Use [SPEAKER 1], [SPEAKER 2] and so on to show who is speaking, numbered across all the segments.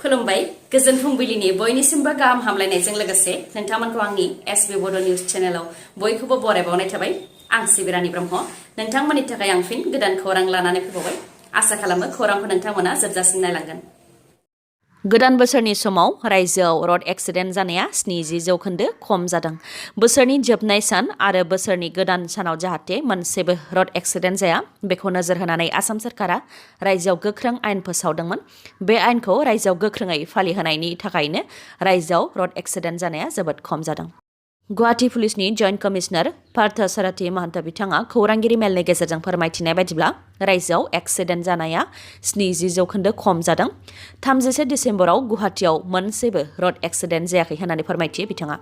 [SPEAKER 1] खुलुमबाय गोजोन फुंबिलिनि बयनिसिमबो गाहाम हामलायनायजों लोगोसे नोंथांमोनखौ आंनि एसबी बड' निउज चेनेलाव बयखौबो बरायबावनाय थाबाय। आं सिबिरानि ब्रह्म। नोंथांमोननि थाखाय आं फिन गोदान खौरां लानानै फैबावबाय। आसा खालामो खौरांखौ नोंथांमोना जोबजासिम नायलांगोन। गोदान बोसोरनि समाव रायजोआव रड एक्सिडेन्ट जानाया 70% खम जादों। बोसोरनि जोबनाय सान आरो बोसोरनि गोदान सानाव जाहाथे मोनसेबो रड एक्सिडेन्ट जाया बेखौ नोजोर होनानै आसाम सरकारा रायजोआव गोख्रों आयेन फोसावदोंमोन। बे आयेनखौ रायजोआव गोख्रोङै फालिहोनायनि थाखायनो रायजोआव रड एक्सिडेन्ट जानाया जोबोद खम जादों। गुवाहाटी पुलिसनि जइन्ट कमिशनार पार्थ सारथी महन्त बिथाङा खौरांगिरि मेलनि गेजेरजों फोरमायथिनाय बायदिब्ला रायजोआव एक्सिडेन्ट जानाया 70% खम जादों। 31 डिसेम्बराव गुवाहाटीयाव मोनसेबो रड एक्सिडेन्ट जायाखै होननानै फोरमायथियो बिथाङा।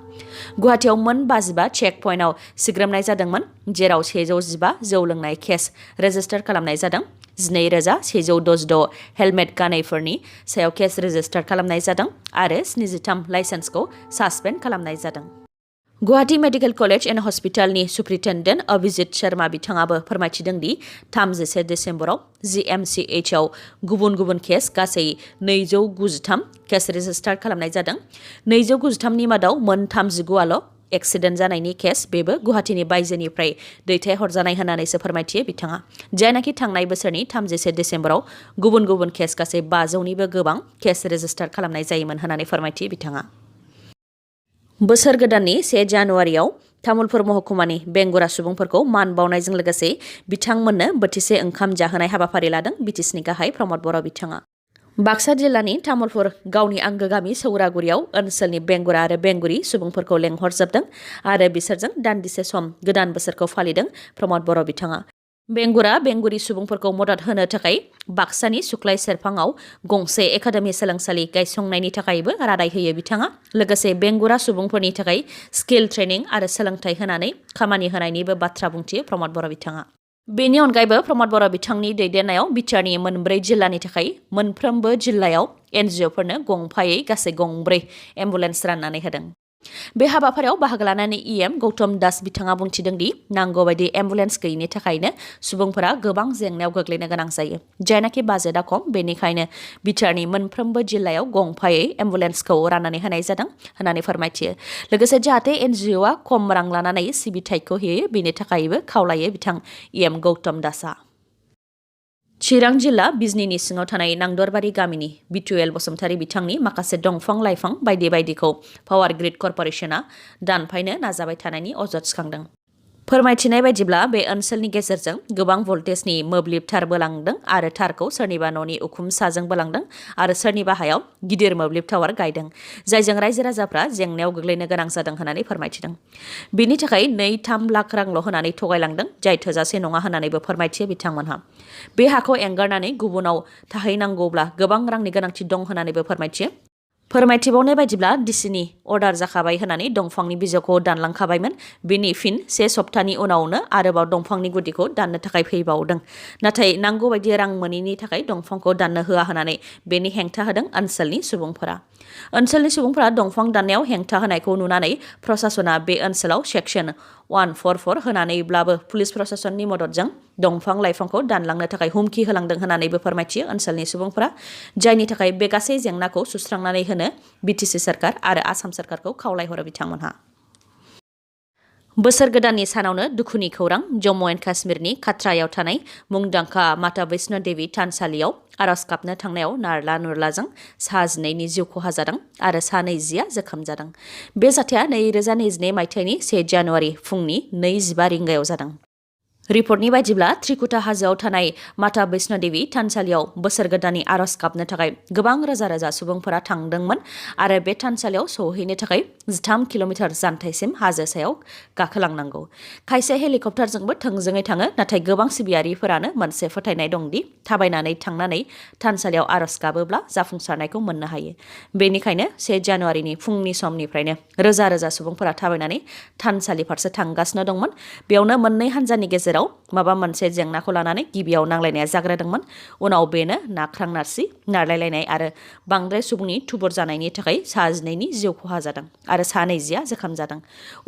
[SPEAKER 1] गुवाहाटीयाव मोन 55 चेक पइन्टआव सिग्रोमनाय जादोंमोन, जेराव 115 जौ लोंनाय केस रेजिस्टार खालामनाय जादों। 12,166 हेलमेट गानैफोरनि सायाव केस रेजिस्टार खालामनाय जादों आरो 73 लाइसेन्सखौ सासपेन्ड खालामनाय जादों। गुवाहाटी मेडिकेल कलेज एन्ड हस्पिटालनि सुप्रिन्टेन्डेन्ट अभिजित शर्मा बिथाङाबो फोरमायथिदों दि 31 डिसेम्बराव GMCHआव गुबुन गुबुन केस गासै 293 केस रेजिस्टार खालामनाय जादों। 293 नि मादाव मोन 39आल' एक्सिडेन्ट जानायनि केस, बेबो गुवाहाटीनि बायजोनिफ्राय दैथायहरजानाय होननानैसो फोरमायथियो बिथाङा। जायनाखि थांनाय बोसोरनि 31 डिसेम्बराव गुबुन गुबुन केस गासै 500निबो गोबां केस रेजिस्टार खालामनाय जायोमोन होननानै फोरमायथियो बिथाङा। बोसोर गोदाननि 1 जानुवारियाव तामुलपुर महकुमानि बेंगुरा सुबुंफोरखौ मान बावनायजों लोगोसे बिथांमोननो बोथिसे ओंखाम जाहोनाय हाबाफारि लादों बिटिसिनि गाहाय प्रमद बर' बिथाङा। बाक्सा जिल्लानि तामुलपुर गावनि आंगो गामि सौरागुरियाव ओनसोलनि बेंगुरा आरो बेंगुरि सुबुंफोरखौ लेंहरजोबदों आरो बिसोरजों दान्दिसे सम गोदान बोसोरखौ फालिदों प्रमद बर' बिथाङा। बेंगुरा बेंगुरि सुबुंफोरखौ मदद होनो थाखाय बाक्सानि सुख्लाय सेरफाङाव गंसे एकाडेमि सोलोंसालि गायसंनायनि थाखायबो रादाय होयो बिथाङा। लोगोसे बेंगुरा सुबुंफोरनि थाखाय स्किल ट्रेनिं आरो सोलोंथाइ होनानै खामानि होनायनिबो बाथ्रा बुंथियो प्रमद बर' बिथाङा। बेनि अनगायैबो प्रमद बर' बिथांनि दैदेननायाव बिटिआरनि मोनब्रै जिल्लानि थाखाय मोनफ्रोमबो जिल्लायाव NGOफोरनो गंफायै गासै 2 एम्बुलेन्स राननानै होदों। बे हाबाफारियाव बाहागो लानानै EM गौतम दास बिथाङा बुंथिदों दि नांगौ बायदि एम्बुलेन्स गैयिनि थाखायनो सुबुंफोरा गोबां जेंनायाव गोग्लैनो गोनां जायो। जायनाखि बाजेटआ खम, बेनिखायनो बिटिआरनि मोनफ्रोमबो जिल्लायाव गंफायै एम्बुलेन्सखौ राननानै होनाय जादों होननानै फोरमायथियो। लोगोसे जाहाथे NGOआ खम रां लानानै सिबिथायखौ होयो बेनि थाखायबो खावलायो बिथां EM गौतम दासआ। चिरां जिल्ला बिजनीनि सिङाव थानाय नांदरबारि गामिनि बिटुएल बसुमतारी बिथांनि माखासे दंफां लाइफां बायदि बायदिखौ पावार ग्रिड कर्परेसनआ दानफायनो नाजाबाय थानायनि अजद थिखांदों। फोरमायथिनाय बायदिब्ला बे ओनसोलनि गेजेरजों गोबां भल्टेजनि मोब्लिब थार बोलांदों आरो थारखौ सोरनिबा न'नि उखुम साजों बोलांदों आरो सोरनिबा हायाव गिदिर मोब्लिब टावार गायदों, जायजों रायजो राजाफ्रा जेंनायाव गोग्लैनो गोनां जादों होननानै फोरमायथिदों। बेनि थाखाय 2-3 लाख रांल' होनानै थगायलांदों, जाय थोजासे नङा होननानैबो फोरमायथियो बिथांमोनहा। बे हाखौ एंगारनानै गुबुनाव थाहैनांगौब्ला गोबां रांनि गोनांथि दं होननानैबो फोरमायथियो। फोरमायथिबावनाय बायदिब्ला डिसिनि अर्डार जाखाबाय होननानै दंफांनि बिजौखौ दानलांखाबायमोन। बेनि फिन 1 सप्तानि उनावनो आरोबाव दंफांनि गुदिखौ दाननो थाखाय फैबावदों। नाथाय नांगौ बायदि रां मोनैनि थाखाय दंफांखौ दाननो होआ होननानै बेनि हेंथा होदों ओनसोलनि सुबुंफोरा। ओनसोलनि सुबुंफोरा दंफां दाननायाव हेंथा होनायखौ नुनानै प्रशासना बे ओनसोलाव सेक्सन 144 होनानैब्लाबो पुलिस प्रशासननि मददजों दंफां लाइफांखौ दानलांनो थाखाय हुमखि होलांदों होननानैबो फोरमायथियो ओनसोलनि सुबुंफोरा। जायनि थाखाय बे गासै जेंनाखौ सुस्रांनानै होनो बिटिसि सरकार आरो आसाम सरकारखौ खावलायहरो बिथांमोनहा। बोसोर गोदाननि सानावनो दुखुनि खौरां। जम्मु एन्ड काश्मीरनि खाट्रायाव थानाय मुंदांखा माता वैष्णो देवी थानसालियाव आरज गाबनो थांनायाव नारला नुरलाजों सा 12नि जिउ खहा जादों आरो सा 20आ जोखोम जादों। बे जाथाया 2022 मायथाइनि 1 जानुवारि फुंनि 2:15 रिंगायाव जादों। रिपर्टनि बायदिब्ला त्रिकुटा हाजोआव थानाय माता वैष्णो देवी थानसालियाव बोसोर गोदाननि आरज गाबनो थाखाय गोबां रोजा रोजा सुबुंफोरा थांदोंमोन आरो बे थानसालियाव सौहैनो थाखाय 13 किल'मिटार जानथायसिम हाजो सायाव गाखोलांनांगौ। खायसे हेलिकप्टारजोंबो थोंजोङै थाङो, नाथाय गोबां सिबियारिफोरानो मोनसे फोथायनाय दंदि थाबायनानै थांनानै थानसालियाव आरज गाबोब्ला जाफुंसारनायखौ मोननो हायो। बेनिखायनो 1 जानुवारिनि फुंनि समनिफ्रायनो रोजा रोजा सुबुंफोरा थाबायनानै थानसालि फारसे थांगासिनो दंमोन। बेयावनो मोननै हान्जानि गेजेराव माबा मोनसे जेंनाखौ लानानै गिबियाव नांलायनाया जाग्रोदोंमोन। उनाव बेनो नाख्रां नारसि नारलायलायनाय आरो बांद्राय सुबुंनि थुबुर जानायनि थाखाय सा 12नि जिउ खहा जादों आरो सा 20आ जोखोम जादों।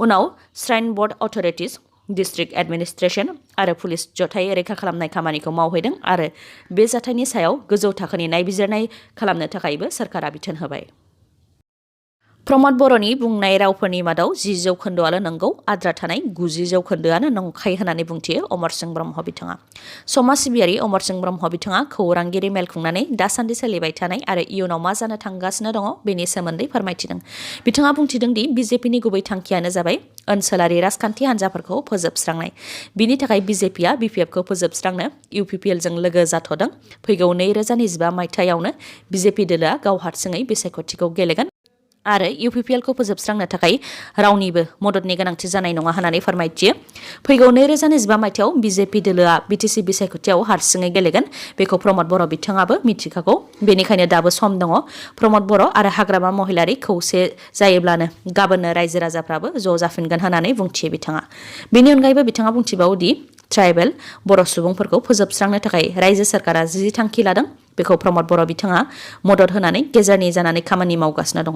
[SPEAKER 1] उनाव श्राइन बोर्ड अथ'रिटिज,
[SPEAKER 2] डिस्ट्रिक्ट एडमिनिस्ट्रेशन आरो पुलिस जथायै रैखा खालामनाय खामानिखौ मावहैदों आरो बे जाथायनि सायाव गोजौ थाखोनि नायबिजिरनाय खालामनो थाखायबो सरकारा बिथोन होबाय। प्रमद बर'नि बुंनाय रावफोरनि मादाव 10 जौखोन्दोआल' नंगौ, आद्रा थानाय 90 जौखोन्दोआनो नंखाय होननानै बुंथियो अमर सिंह ब्रह्म बिथाङा। समाज सिबियारि अमर सिंह ब्रह्म बिथाङा खौरांगिरि मेल खुंनानै दासान्दि सोलिबाय थानाय आरो इयुनाव मा जानो थांगासिनो दङ बेनि सोमोन्दै फोरमायथिदों। बिथाङा बुंथिदों दि बिजेपिनि गुबै थांखियानो जाबाय ओनसोलारि राजखान्थि हान्जाफोरखौ फोजोबस्रांनाय। बिनि थाखाय बिजेपिआ बिपिएफखौ फोजोबस्रांनो इउपिपिएलजों लोगो जाथ'दों। फैगौ 2025 मायथाइयावनो बिजेपि दोलोआ गाव हारसिङै बिसायख'थिखौ गेलेगोन आरो इउपिपिएलखौ फोजोबस्रांनो थाखाय रावनिबो मददनि गोनांथि जानाय नङा होननानै फोरमायथियो। फैगौ 2025 मायथाइयाव बिजेपि दोलोआ बिटिसि बिसायख'थियाव हारसिङै गेलेगोन। बेखौ प्रमद बर' बिथाङाबो मिथिखागौ। बेनिखायनो दाबो सम दङ। प्रमद बर' आरो हाग्रामा महिलारि खौसे जायोब्लानो गाबोननो रायजो राजाफ्राबो ज' जाफिनगोन होननानै बुंथियो बिथाङा। बेनि अनगायैबो बिथाङा बुंथिबावो दि ट्राइबेल बर' सुबुंफोरखौ फोजोबस्रांनो थाखाय रायजो सरकारा जि थांखि लादों बेखौ प्रमद बर' बिथाङा मदद होनानै गेजेरनि जानानै खामानि मावगासिनो दङ।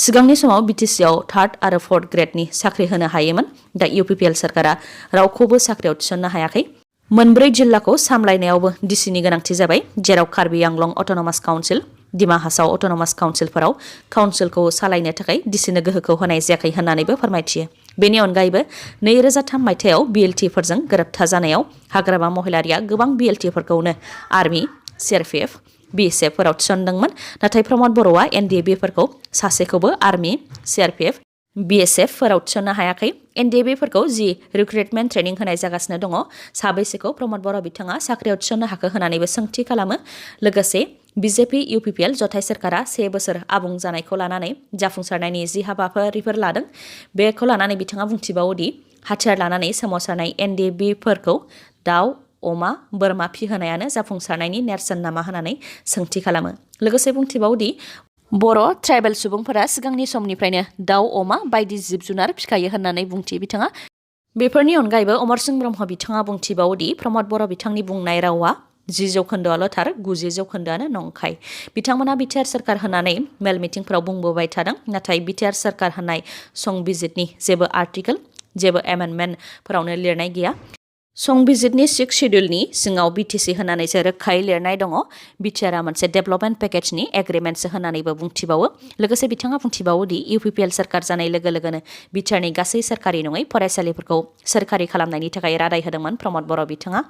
[SPEAKER 2] सिगांनि समाव बिटिसिआव 3rd आरो 4th ग्रेडनि साख्रि होनो हायोमोन। दा इउपिपिएल सरकारा रावखौबो साख्रियाव थिसननो हायाखै। मोनब्रै जिल्लाखौ सामलायनायावबो डिसिनि गोनांथि जाबाय, जेराव Karbi Anglong autonomous council, Dima Hasao autonomous काउन्सिलफोराव काउन्सिलखौ सालायनो थाखाय डिसिनो गोहोखौ होनाय जायाखै होननानैबो फोरमायथियो। बेनि अनगायैबो 2003 मायथाइयाव बिएलटिफोरजों गोरोबथा जानायाव हाग्रामा महिलारिया गोबां बिएलटिफोरखौनो आर्मि, सिआरपिएफ, बिएसएफफोराव थिसनदोंमोन। नाथाय प्रमद बर'आ एनडिएबिफोरखौ सासेखौबो आर्मि, सिआरपिएफ, बिएसएफफोराव थिसननो हायाखै। एनडिएबिफोरखौ जि रिक्रुटमेन्ट ट्रेनिं होनाय जागासिनो दङ, साबैसेखौ प्रमद बर' बिथाङा साख्रियाव थिसननो हाखो होननानैबो सोंथि खालामो। लोगोसे बिजेपि इउपिपिएल जथाय सरकारा 1 बोसोर आबुं जानायखौ लानानै जाफुंसारनायनि जि हाबाफारिफोर लादों बेखौ लानानै बिथाङा बुंथिबावो दि हाथियार लानानै सोमावसारनाय एनडिएबिफोरखौ दाउ, अमा, बोरमा फिहोनायानो जाफुंसारनायनि नेरसोन नामा होननानै सोंथि खालामो। लोगोसे बुंथिबावो दि बर' ट्राइबेल सुबुंफोरा सिगांनि समनिफ्रायनो दाउ, अमा बायदि जिब जुनार फिखायो होननानै बुंथियो बिथाङा। बेफोरनि अनगायैबो अमर सिंह ब्रह्म बिथाङा बुंथिबावो दि प्रमद बर' बिथांनि बुंनाय रावा 10 जौखोन्दोआल' थार, 90 जौखोन्दोआनो नंखाय। बिथांमोना बिटिआर सरकार होननानै मेल मिटिंफोराव बुंबोबाय थादों। नाथाय बिटिआर सरकार होननाय संबिजितनि जेबो आर्टिकेल, जेबो एमेन्डमेन्टफोरावनो लिरनाय गैया। संबिजितनि 6 शेड्युलनि सिङाव बिटिसि होननानैसो रोखायै लिरनाय दङ। बिटिआरआ मोनसे डेभेलपमेन्ट पेकेजनि एग्रिमेन्टसो होननानैबो बुंथिबावो। लोगोसे बिथाङा बुंथिबावो दि इउपिपिएल सरकार जानाय लोगो लोगोनो बिटिआरनि गासै सरकारि नङै फरायसालिफोरखौ सोरखारि खालामनायनि थाखाय रादाय होदोंमोन प्रमद बर' बिथाङा।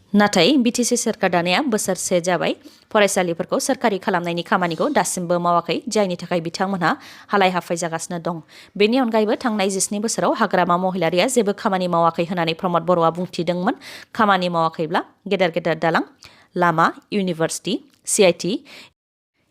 [SPEAKER 2] नाथाय बिटिसि सरकार दानाया बोसोरसे जाबाय, फरायसालिफोरखौ सोरखारि खालामनायनि खामानिखौ दासिमबो मावाखै, जायनि थाखाय बिथांमोनहा हालाय हाफाय जागासिनो दं। बेनि अनगायैबो थांनाय 19 बोसोराव हाग्रामा महिलारिया जेबो खामानि मावाखै होननानै प्रमद बर'आ बुंथिदोंमोन। खामानि मावाखैब्ला गेदेर गेदेर दालां, लामा, university, CIT,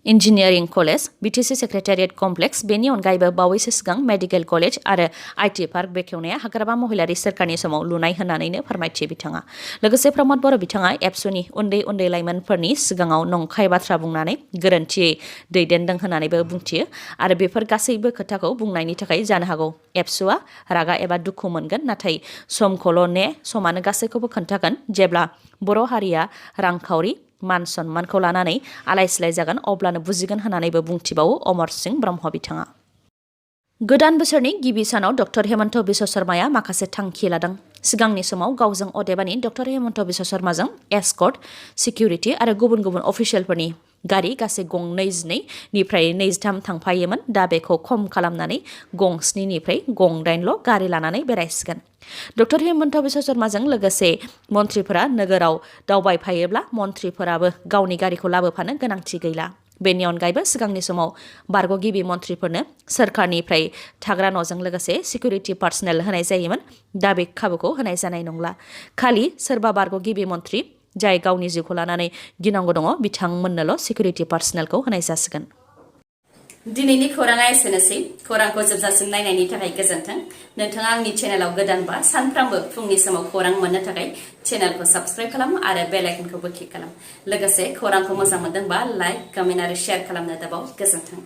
[SPEAKER 2] engineering college, BTC secretariat complex, बेनि अनगायैबो बावैसो सिगां मेडिकेल कलेज आरो आइटि पार्क बेखेवनाया हाग्रामा महिलारि सोरखारनि समाव लुनाय होननानैनो फोरमायथियो बिथाङा। लोगोसे प्रमद बर' बिथाङा एबसुनि उन्दै उन्दै लाइमोनफोरनि सिगाङाव नंखाय बाथ्रा बुंनानै गोरोन्थियै दैदेनदों होननानैबो बुंथियो आरो बेफोर गासैबो खोथाखौ बुंनायनि थाखाय जानो हागौ एबसुआ रागा एबा दुखु मोनगोन। नाथाय समखौल' ने, समानो गासैखौबो खोन्थागोन। जेब्ला बर' हारिया रांखावरि, मान सन्मानखौ लानानै आलाय सिलाय जागोन अब्लानो बुजिगोन होननानैबो बुंथिबावो अमर सिंह ब्रह्म बिथाङा। गोदान बोसोरनि गिबि सानाव डक्टर हेमन्त बिश्व शर्माया माखासे थांखि लादों। सिगांनि समाव गावजों अदेबानि डक्टर हेमन्त बिश्व शर्माजों एस्कर्ट, सिकिउरिटि आरो गुबुन गुबुन अफिसियेलफोरनि गारि गासै गं 22 निफ्राय 23 थांफायोमोन। दा बेखौ खम खालामनानै गं 7 निफ्राय गं 8ल' गारि लानानै बेरायसिगोन। डक्टर हेमन्त बिश्व शर्माजों लोगोसे मन्थ्रिफोरा नोगोराव दावबायफायोब्ला मन्थ्रिफोराबो गावनि गारिखौ लाबोफानो गोनांथि गैला। बेनि अनगायैबो सिगांनि समाव बारग' गिबि मन्थ्रिफोरनो सोरखारनिफ्राय थाग्रा न'जों लोगोसे सिकिउरिटि पार्सनेल होनाय जायोमोन। दा बे खाबुखौ होनाय जानाय नंला। खालि सोरबा बारग' गिबि मन्थ्रि जाय गावनि जिउखौ लानानै गिनांगौ दङ बिथांमोननोल' सिकिउरिटि पार्सनेलखौ होनाय जासिगोन।
[SPEAKER 1] दिनैनि खौराङा एसेनोसै। खौरांखौ जोबजासिम नायनायनि थाखाय गोजोन्थों। नोंथाङा आंनि चेनेलाव गोदानबा सानफ्रामबो फुंनि समाव खौरां मोननो थाखाय चेनेलखौ साबस्क्राइब खालाम आरो बेल आइकनखौबो क्लिक खालाम। लोगोसे खौरांखौ मोजां मोनदोंबा लाइक, कमेन्ट आरो शेयार खालामनो दाबाव। गोजोन्थों।